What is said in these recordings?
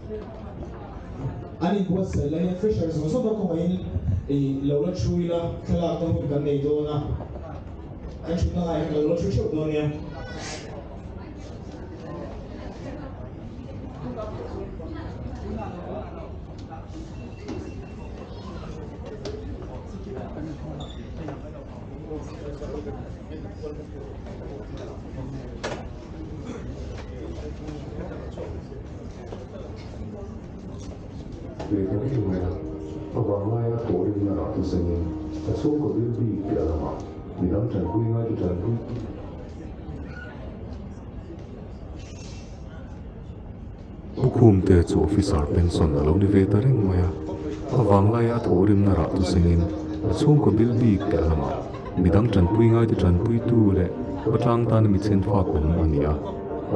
An inbuatsaih lai hian fresher zawng zawng kha khawngaihin ih lo la thu ila thlalak na hun kan nei dawn a, kan thutna ngaiah hian kan lo la thu theuh dawn nia. Ve ta reng mai a, a vanglaia thaw rinna rah chu sengin a chhungkaw bil bik piah lamah midang tanpui ngaite tanpui Hukhumte chu officer pension a lo ni ve ta reng mai a, a vanglaia a thaw rimna rah chu sengin a chhungkaw bil bik piah lamah midang tanpui ngaite tanpuitu leh khawtlang tana mi chhenfak awm a ni a.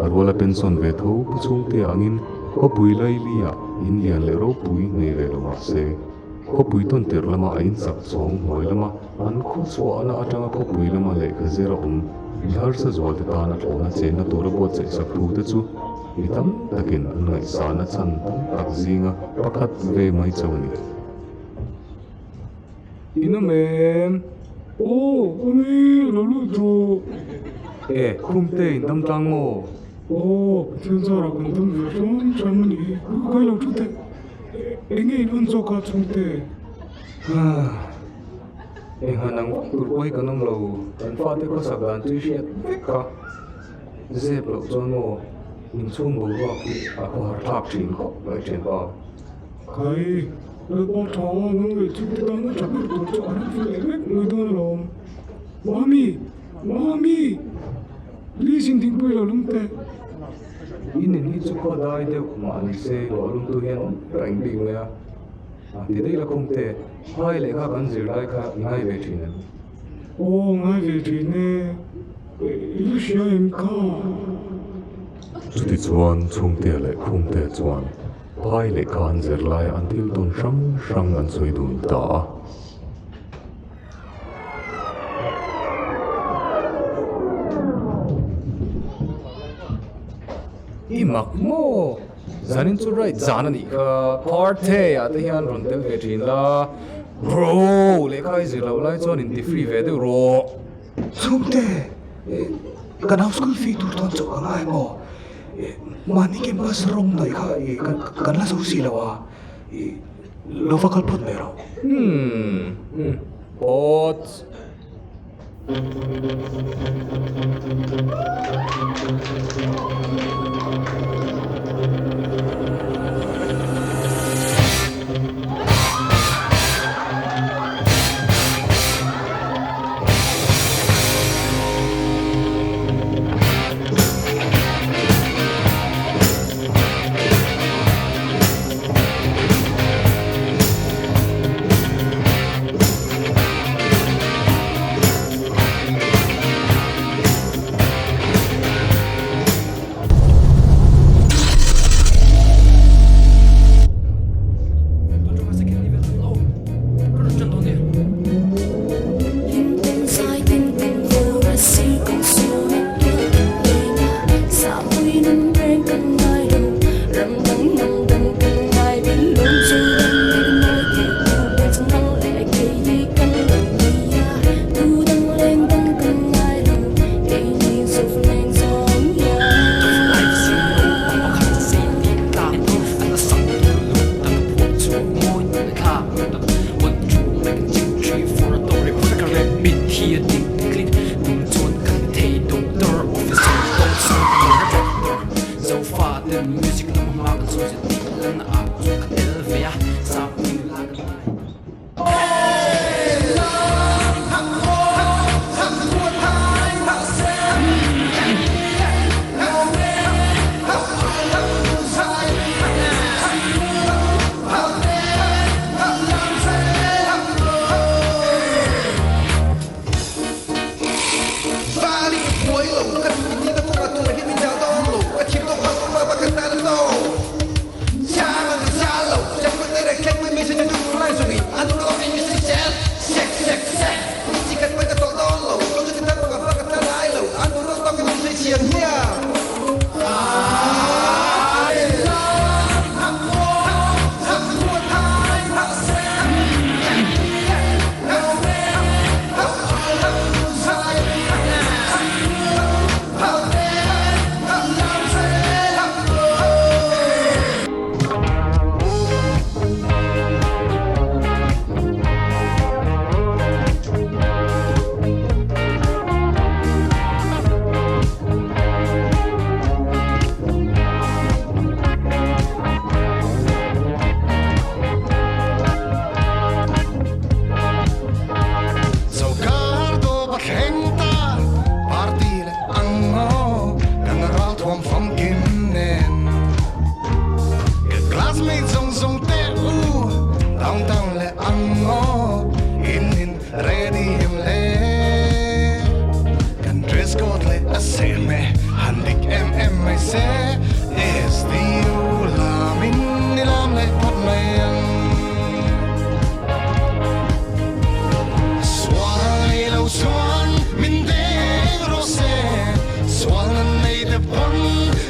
A ruala pension ve tho pu chhungte angin khawpui laili ah in lian leh ropui nei ve lo mah se, khawpui tawn tirh lama a insak chhawng hnuai lama an khaw chhuahna atanga khawpui lama lehkha zir a awm mi harsa zualte tana thlawhna chenna tura buatsaih sak thu te chu mi tam takin an ngaihsana chhan tam tak zinga pakhat ve mai chauh a ni. In awm em? Aw, awm e, lo lut rawh. E, Khumte in dam tlang maw? Aw, Pathian zarah kan dam ve hram hram a ni. Kai lo thu teh, eng nge in on zawk a chhungte? Eng han ang vak tur pawh hi kan awm lo, kan fate khawsak dan chu i hriat vek kha. Zep loh chuan maw, inchhung boruak hi a khawhar thlak thin khawp mai thianpa. Khai, Lalpa tha a, nang leh chhungte tan a tha ber tur chu a rem fel leh vek mai dawn alawm. Mami! Mami! Please in thingpui lo lum teh. In in hi chu khaw dai deuh mah ni se luah lum tu hian awm reng bik mai a. A ti daih la khum te, phai leh kha kan zir lai kha i ngai ve thin em? Aw ngai ve thin e, i la hria em kha? Chutichuan chhungte leh khumte chuan Phai leh kha an zir laia an thil tawn hrang hrang an sawi dun ta a. I mak maw? Zanin chu right zan a nih kha. Party ah te hian rawn tel ve thin la. Bro! Lehkha i zir loh lai chuan inti free ve deuh rawh. Chhungte, kan house school fee tur dawn chauh ka ngai maw? Mahni campus rawng hnawih kha kan la zo si lo a, lo va kal phawt mai rawh. Umm, phawt.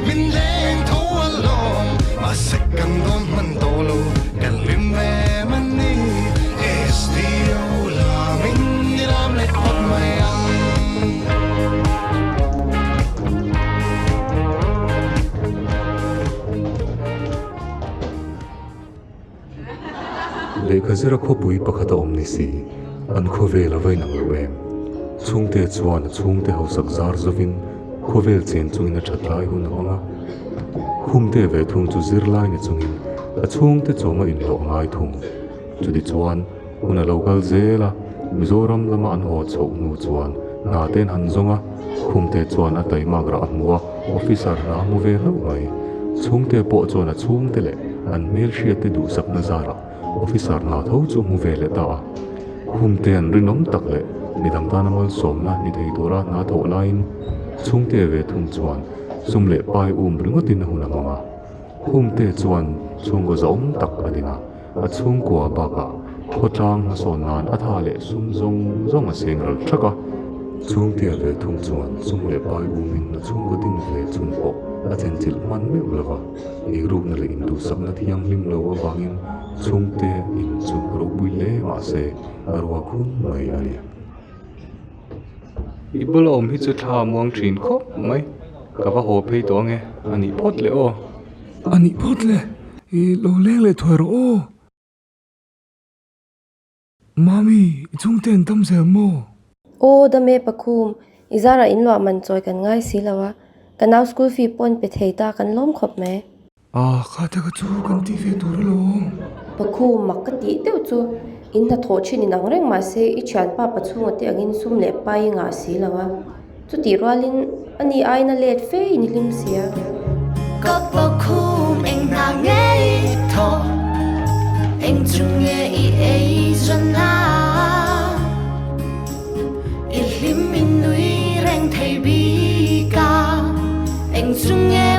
Min leng tho alawm Mahse kan dawn hman tawh lo Kan hlim ve man ni SDO lamin i lam leh phawt mai ang. Lehkha zira khawpui pakhat a awm ni si, an khawvel a va inang lo em? Chhungte chuan a chhungte hausak zar zovin khawvel chen chungin a that lai hun a hmang a. Khumte ve thung chu zirlai ni chungin a chhungte chawm a inhlawh ngai thung. Chuti chuan hun a lo kal zel a, Mizoram lama an haw chhoh hnu chuan hna te an han zawng a, Khumte chuan a taimak rah a hmu a, officer hna a hmu ve hlauh mai. Chhungte pawh chuan a chhungte leh an hmelhriatte duhsakna zarah officer hna tho chu a hmu ve leh ta a. Khumte an rinawm tak leh midang tana malsawmna ni thei tura hna thawh laiin chhungte ve thung chuan sum leh pai um ringawtin a hun a hmang a. Khumte chuan chhungkaw zahawm tak a din a. A chhungkua bakah khawtlang hmasawn nan a tha leh sum zawng zawng a seng ral thak a. Chhungtia ve thung chuan sum leh pai umin a chhungkaw din ve chhun pawh a chenchilh hman meuh lo va, eirukna leh induhsakna thianghlim lo avangin chhungte in chu ropui hle mahse a ruak hun mai a ni. I bula awm hi chu thla a muang thin khawp mai. Ka va haw phei tawh ange, a nih phawt le aw. A nih phawt le, i lo leng leh thuai rawh aw. Mami, i chhungte an tam zel maw? Aw dame Pakhum, i zarah in luah man chawi kan ngai si lo a, ka nau school fee pawh an pe thei ta kan lawm khawp mai. Ah, kha te kha chu kan tih ve tur alawm. Pakhu, mak ka tih deuh chu in hnathawh thin in ang reng mahse i thianpa pachhunga te angin sum leh pai i ngah si lo a. Chutih rualin a ni aiin a let fe in i hlim si a. Ka pakhum eng hna nge i thawh, eng chu nge i ei zawn a? I hlim i nui reng thei bik a, eng chu nge?